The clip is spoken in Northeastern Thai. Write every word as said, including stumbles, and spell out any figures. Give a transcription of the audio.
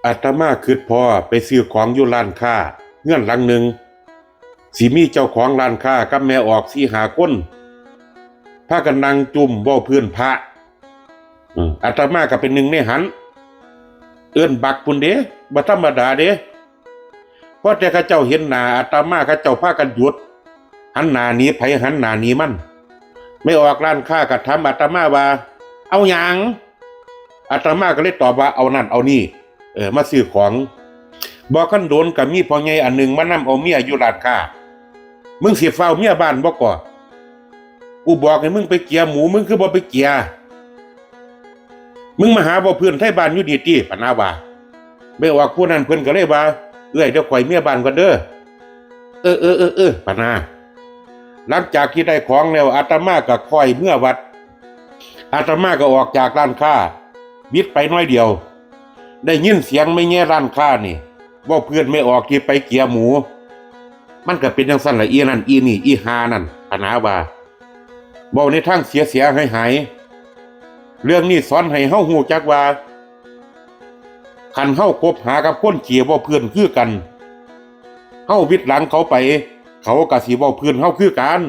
อาตมาคิดพอไปซื้อของอยู่ร้านค้าเฮือนหลังหนึ่ง สิมีเจ้าของร้านค้ากับแม่ออกสี่ห้าคน พากันนั่งจุ่มเว้าพื้นพระ อืม อาตมาก็เป็นหนึ่งในหัน เอิ้นบักพุ้นเด้ บ่ธรรมดาเด้ พอแต่เขาเจ้าเห็นหน้าอาตมา เขาเจ้าพากันหยุด หันหน้าหนีไผหันหน้าหนีมัน แม่ออกร้านค้าก็ถามอาตมาว่า เอาหยัง อาตมาก็เลยตอบว่าเอานั่นเอานี่ เออ มาซื้อของ บ่คันโดนก็มีพ่อใหญ่อันหนึ่งมานำเอาเมียอยู่ร้านค้า มึงสิฟ้าวเมียบ้านบ่ก่อ กูบอกให้มึงไปเกียหมู มึงคือบ่ไปเกีย มึงมาหาเว้าพื้นไทบ้านอยู่นี่ติ พะนาว่า แม่ออกผู้นั้นเพิ่นก็เลยว่า เอื้อย เดี๋ยวข่อยเมียบ้านก่อนเด้อ เออเออเออเออ พะนา หลังจากที่ได้ของแล้ว อาตมาก็ค่อยเมือวัด อาตมาก็ออกจากร้านค้า บิดไปน้อยเดียว ได้ยินเสียงแม่แย่ร้านค้านี่ เว้าพื้นแม่ออกที่ไปเกียหมู มันก็เป็นจั่งซั่นล่ะ อีนั่นอีนี่ อีห่านั่น พะนาว่า เว้าในทางเสียเสียหายหาย เรื่องนี้สอนให้เฮาฮู้จักว่า คันเฮาคบหากับคนขี้เว้าพื้นคือกัน เฮาวิดหลังเขาไป เขาก็สิเว้าพื้นเฮาคือกัน